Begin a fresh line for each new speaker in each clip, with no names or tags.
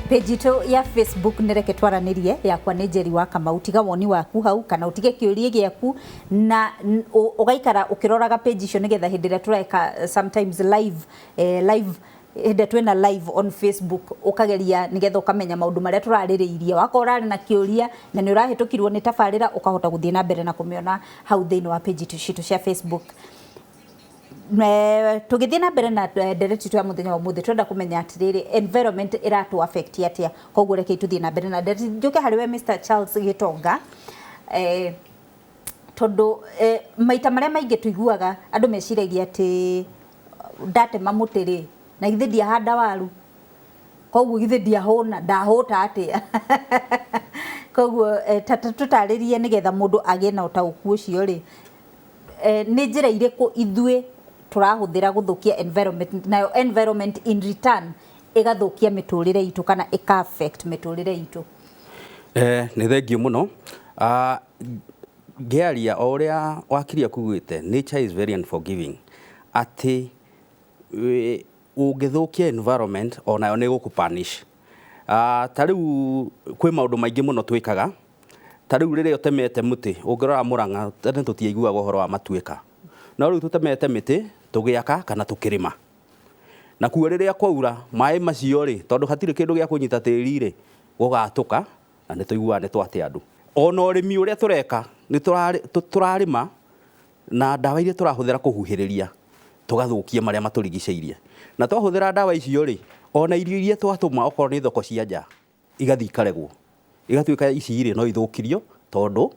Page itũ ya Facebook nĩ Reke Twaranĩrie, yakwa nĩ Njeri wa Kamau. Tiga woni waku hau kana ũtige kĩũria gĩaku na ũgaikara ũkĩroraga page icio nĩgetha hĩndĩ ĩrĩa tũreka sometimes live, live hĩndĩ ĩrĩa twĩna live on Facebook ũkageria nĩgetha ũkamenya maũndũ marĩa tũrarĩrĩirie. Wakorwo ũrarĩ na kĩũria na nĩ ũrahĩtũkirwo nĩ tabarĩra ũkahota gũthiĩ na mbere na kũmĩona hau thĩinĩ wa page citũ cia Facebook. Tũgĩthiĩ na mbere na ndereti itũ ya mũthenya wa ũmũthĩ, tũrenda kũmenya atĩrĩrĩ, environment ĩratũ affect atĩa? Koguo rekei tũthiĩ na mbere na ndereti. Njũke harĩ we Mr. Charles Gĩtonga, tondũ maita marĩa maingĩ tũiguaga andũ meciragia atĩ ndatema mũtĩ rĩ, na githĩ ndiahanda waru, koguo githĩ ndiahũna, ndahũta atĩa? Koguo ta tũtarĩrie nĩgetha mũndũ agĩe na ũtaũku ũcio rĩ, nĩ njĩra irĩkũ ithuĩ tũrahũthĩra gũthũkia environment, nayo environment in return ĩgathũkia mĩtũrĩre itũ kana ĩka affect mĩtũrĩre itũ?
Nĩ thengiũ mũno. Ngĩaria o ũrĩa wakiri akugĩte, nature is very unforgiving, atĩ ũngĩthũkia environment onayo nĩ ĩgũkũ-punish. Ta rĩu kwĩ maũndũ maingĩ mũno twĩkaga. Ta rĩu rĩrĩa ũtemete mũtĩ, ũngĩrora Mũrang'a tene tũtiaiguaga ũhoro wa matuĩka. No rĩu tũtemete mĩtĩ tũgĩaka kana tũkĩrĩma. Nakuo rĩrĩa kwaura, maĩ macio rĩ, tondũ hatirĩ kĩndũ gĩa kũnyita tĩri rĩ, gũgatũka na nĩ tũiguaga nĩ twate andũ. Ona ũrĩmi ũrĩa tũreka, nĩ tũrarĩma na ndawa iria tũrahũthĩra kũhuhĩrĩria, tũgathũkia marĩa matũrigicĩirie. Na twahũthĩra ndawa icio rĩ, ona irio iria twatũma okorwo nĩ thoko cia nja, igathiĩ ikaregwo. Igatuĩka ici rĩ, no ithũkirio tondũ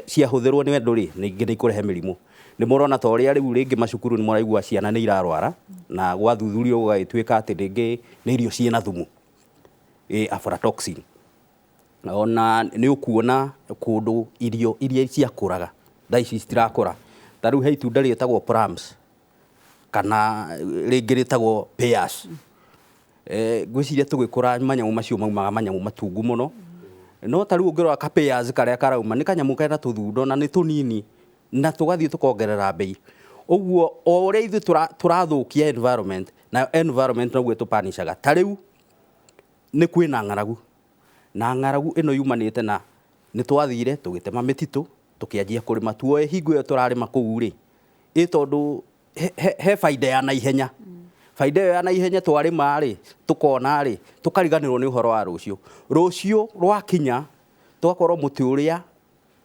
ciahũthĩrwo nĩ andũ rĩ, rĩngĩ nĩ ikũrehe mĩrimũ. Nĩ mũrona ta ũrĩa rĩu rĩngĩ macukuru nĩ mũraigua ciana nĩ irarwara, na gwathuthurio gũgagĩtuĩka atĩ rĩngĩ nĩ irio ciĩna thumu, aflatoxin. Ona nĩ ũkuona kũndũ irio iria ciakũraga thaa ici citirakũra. Ta rĩu he itunda rĩtagwo plums kana rĩngĩ rĩtagwo pears. Ngwĩciria tũgĩkũra manyamũ macio maumaga manyamũ matungu mũno. No ta rĩu ũngĩrora ka pears karĩa karauma nĩ kanyamũ kena tũthundo na nĩ tũnini na tũgathiĩ tũkongerera mbei. Ũguo o ũrĩa ithuĩ tũrathũkia environment, nayo environment noguo ĩtũpanishaga. Ta rĩu nĩ kwĩna ng'aragu, na ng'aragu ĩno yumanĩte na nĩ twathire tũgĩtema mĩtitũ tũkĩanjia kũrĩma. Tuoe hingo ĩyo tũrarĩma kũu rĩ, ĩ tondũ he baida ya naihenya. Baida ĩyo ya naihenya twarĩma rĩ, tũkona rĩ, tũkariganĩrwo nĩ ũhoro wa rũciũ. Rũciũ rwakinya tũgakorwo mũtĩ ũrĩa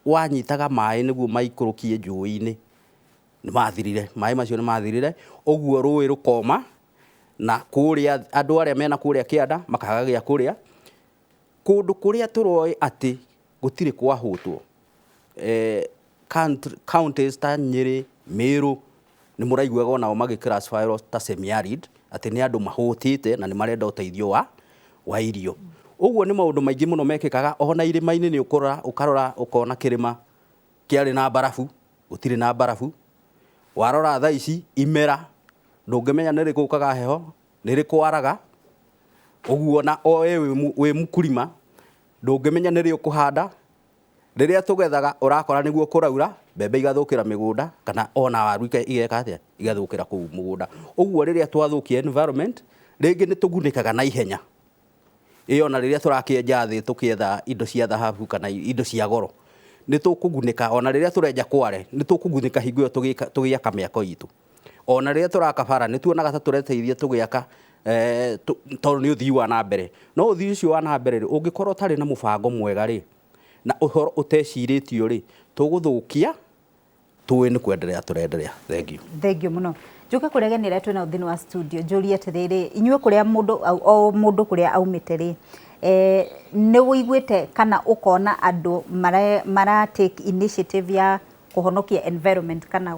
wanyitaga maĩ nĩguo maikũrũkie njũĩ-inĩ nĩ mathirire, maĩ macio nĩ mathirire, ũguo rũĩ rũkoma na kũrĩa andũ arĩa mena kũrĩa kĩanda makaga gĩa kũrĩa. Kũndũ kũrĩa tũroĩ atĩ gũtirĩ kwahũtwo, counties ta Nyĩrĩ, Mĩrũ, nĩ mũraiguaga onao magĩ classify ta semi arid, atĩ nĩ andũ mahũtĩte na nĩ marenda ũteithio wa irio. Ũguo nĩ maũndũ maingĩ mũno mekĩkaga, ona irĩma-inĩ nĩ ũkũrora, ũkarora ũkona kĩrĩma kĩarĩ na mbarabu, gũtirĩ na mbarabu. Warora thaa ici imera, ndũngĩmenya nĩ rĩ gũkaga heho, nĩ rĩ kwaraga, ũguo ona we wĩ mkulima ndũngĩmenya nĩ rĩ ũkũhanda. Rĩrĩa tũgethaga ũrakora nĩguo kũraura, mbembe igathũkĩra mĩgũnda kana ona waru igeka atĩa, igathũkĩra kũu mũgũnda. Ũguo rĩrĩa twathũkia environment, rĩngĩ nĩ tũgunĩkaga na ihenya. Ĩ ona rĩrĩa tũrakĩenja thĩ tũkĩetha indo cia thahabu kana indo cia goro, nĩ tũkũgunĩka. Ona rĩrĩa tũrenja kware, nĩ tũkũgunĩka hingo ĩyo tũgĩaka mĩako itũ. Ona rĩrĩa tũraka bara, nĩ tuonaga ta tũreteithia tũgĩaka tondũ nĩ ũthii wa na mbere. No ũthii ũcio wa na mbere rĩ, ũngĩkorwo ũtarĩ na mũbango mwega rĩ, na ũhoro ũtecirĩtio rĩ, tũgũthũkia tũĩ nĩ kwenderea tũrenderea. Thengiũ.
Thengiũ mũno. Njũke kũrĩ ageni arĩa twĩnao thĩinĩ wa studio njũrie atĩrĩrĩ, inyuĩ kũrĩa mũndũ o mũndũ kũrĩa aumĩte rĩ, nĩ ũiguĩte kana ũkona andũ mara take initiative ya kũhonokia environment kana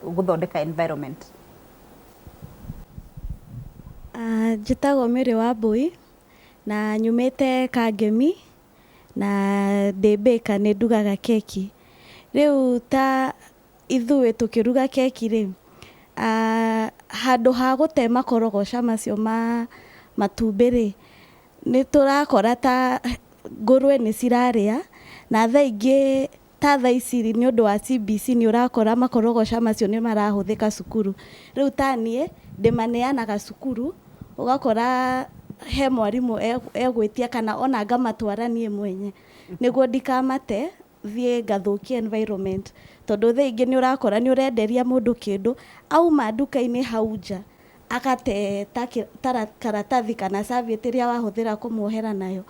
gũthondeka environment?
Njĩtagwo Mary Wambui na nyumĩte Kangemi na ndĩ baker nĩ ndugaga keki. Rĩu ta ithuĩ tũkĩruga keki rĩ, handũ ha gũte makorogoca macio ma matumbĩ rĩ, nĩ tũrakora ta ngũrwe nĩ cirarĩa na thaa ingĩ ta thaa ici rĩ, nĩ ũndũ wa CBC nĩ ũrakora makorogoca macio nĩ marahũthĩka cukuru. Rĩu ta niĩ ndĩmaneanaga cukuru, ũgakora He mwarimũ egwĩtia kana ona ngamatwara niĩ mwenye nĩguo ndikamate thiĩ ngathũkie environment, tondũ thaa ingĩ nĩ ũrakora nĩ ũrenderia mũndũ kĩndũ, auma nduka-inĩ hau nja agate ta karatathi kana serviette ĩrĩa wahũthĩra kũmuohera nayo.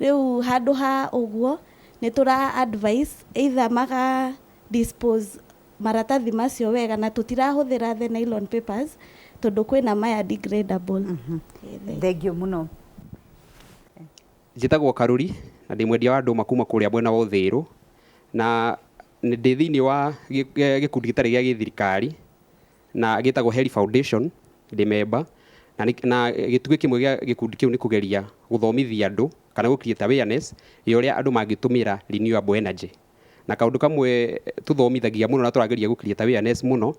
Rĩu handũ ha ũguo nĩ tũra advice either maga dispose maratathi macio wega, na tũtirahũthĩra the nylon papers tondũ kwĩna maya degradable.
Thengio mũno.
Njĩtagwo Karuri na ndĩ mwendia wa ndũma kuma kũrĩa mwena wa Ũthĩrũ, na ndĩ thĩinĩ wa gĩkundi gĩtarĩ gĩa gĩthirikari na gĩtagwo Heri Foundation. Ndĩ memba na gĩtugĩ kĩmwe gĩa gĩkundi kĩu nĩ kũgeria gũthomithia andũ kana gũ create awareness ya ũrĩa andũ mangĩtũmĩra renewable energy. Na kaũndũ kamwe tũthomithagia mũno na tũrageria gũ create awareness mũno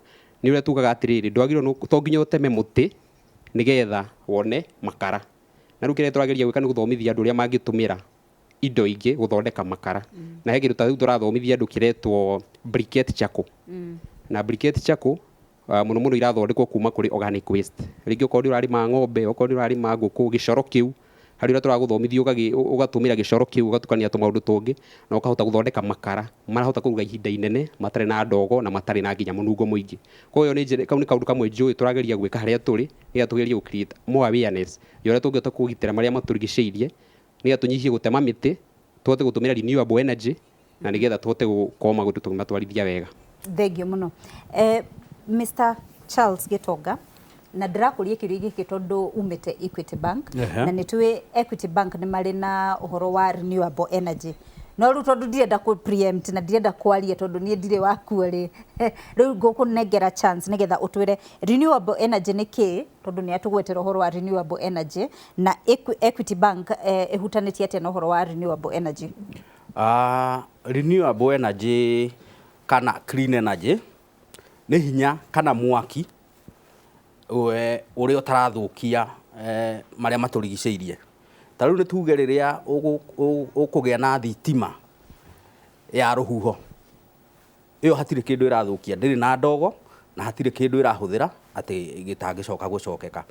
nĩ ũrĩa tugaga atĩrĩrĩ, ndwagĩrĩirwo, to nginya ũteme mũtĩ nĩgetha wone makara. Na rĩu kĩrĩa tũrageria gwĩka nĩ gũthomithia andũ ũrĩa mangĩtũmĩra indo ingĩ gũthondeka makara. Na he kĩndũ ta rĩu tũrathomithia andũ kĩretwo briquette charcoal. Na briquette charcoal mũno mũno irathondekwo kuma kũrĩ organic waste. Rĩngĩ okorwo nĩ ũrarĩma ng'ombe, okorwo nĩ ũrarĩma ngũkũ, gĩcoro kĩu, harĩ ũrĩa tũragũthomithia ũgatũmĩra gĩcoro kĩu, ũgatukania tũmaũndũ tũngĩ na ũkahota gũthondeka makara marahota kũruga ihinda inene matarĩ na ndogo na matarĩ na nginya mũnungo mũingĩ. Koguo ĩyo nĩ njĩra, kau nĩ kaũndũ kamwe njũĩ tũrageria gwĩka harĩa tũrĩ nĩgetha tũgerie gũ create more awareness ya ũrĩa tũngĩhota kũgitĩra marĩa matũrigicĩirie, nĩgetha tũnyihie gũtema mĩtĩ, tũhote gũtũmĩra renewable energy, na nĩgetha tũhote gũkorwo maũndũ tũkĩmatwarithia wega.
Thengio mũno, Mr Charles Gitonga. Na ndĩrakũria kĩũria gĩkĩ tondũ umĩte Equity Bank. Na nĩ tũĩ Equity Bank nĩ marĩ na ũhoro wa renewable energy, no rĩu tondũ ndirenda kũ preempt na ndirenda kwaria tondũ niĩ ndirĩ wakuo rĩ, rĩu ngũkũnengera chance nĩgetha ũtwĩre renewable energy nĩ kĩĩ, tondũ nĩ atũgwetera ũhoro wa renewable energy, na Equity Bank ĩhutanĩtie atĩa na ũhoro wa renewable energy?
Renewable energy kana clean energy nĩ hinya kana mwaki ũrĩa ũtarathũkia marĩa matũrigicĩirie. Ta rĩu nĩ tuge rĩrĩa ũkũgĩa na thitima ya rũhuho, ĩyo hatirĩ kĩndũ ĩrathũkia, ndĩrĩ na ndogo na hatirĩ kĩndũ ĩrahũthĩra atĩ gĩtangĩcoka gũcokeka.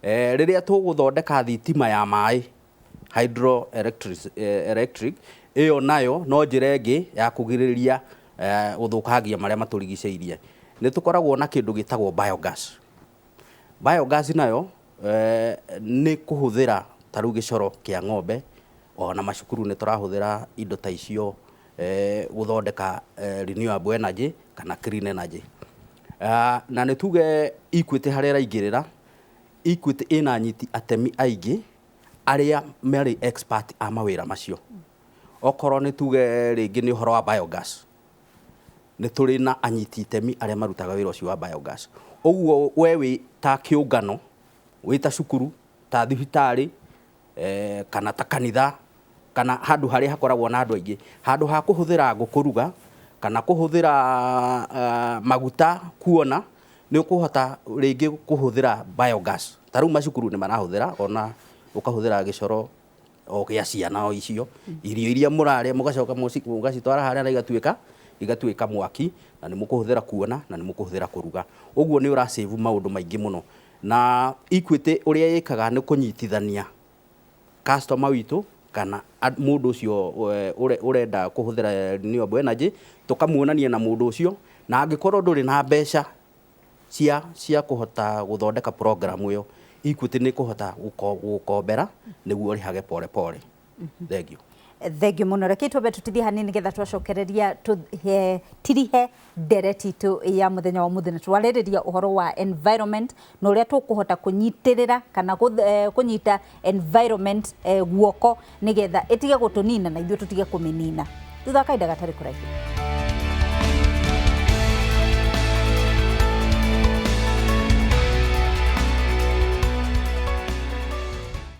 Rĩrĩa tũgũthondeka thitima ya maĩ, hydroelectric, electric, ĩyo nayo no njĩra ĩngĩ ya kũgirĩrĩria gũthũkangia marĩa matũrigicĩirie. Nĩ tũkoragwo na kĩndũ gĩtagwo biogas. Biogas nayo nĩ kũhũthĩra ta rĩu gĩcoro kĩa ng'ombe, ona macukuru nĩ tũrahũthĩra indo ta icio gũthondeka renewable energy kana clean energy. Na nĩ tuge Equity harĩa ĩraingĩrĩra, Equity ĩna anyiti atemi aingĩ arĩa marĩ expert a mawĩra macio. Okorwo nĩ tuge rĩngĩ nĩ ũhoro wa biogas, nĩ tũrĩ na anyiti itemi arĩa marutaga wĩra ũcio wa biogas. Ũguo we wĩ ta kĩũngano, wĩ ta cukuru, ta thibitarĩ, kana ta kanitha, kana handũ harĩa hakoragwo na andũ aingĩ, handũ ha kũhũthĩra ngũ kũruga kana kũhũthĩra maguta kuona, nĩ ũkũhota rĩngĩ kũhũthĩra biogas. Ta rĩu macukuru nĩ marahũthĩra, ona ũkahũthĩra gĩcoro o gĩa ciana o icio, irio iria mũrarĩa mũgacoka mũgacitwara harĩa na igatuĩka mwaki, na nĩ mũkũhũthĩra kuona na nĩ mũkũhũthĩra kũruga. Ũguo nĩ ũra save maũndũ maingĩ mũno. Na Equity ũrĩa ĩkaga nĩ kũnyitithania customer witũ kana mũndũ ũcio ũrenda kũhũthĩra renewable energy, tũkamuonania na mũndũ ũcio, na angĩkorwo ndũrĩ na mbeca cia kũhota gũthondeka program ĩyo, Equity nĩ kũhota gũkombera nĩguo ũrĩhage pole pole. Thank you.
Thengio mũno. Reke twambe tũtithie hanini nĩgetha twacokereria tũtirihe ndereti itũ ya mũthenya wa mũthenya. Twarĩrĩria ũhoro wa environment na ũrĩa tũkũhota kũnyitĩrĩra kana kũnyita environment guoko nĩgetha ĩtige gũtũnina na ithuĩ tũtige kũmĩnina. Thutha wa kahinda gatarĩ kũraihu.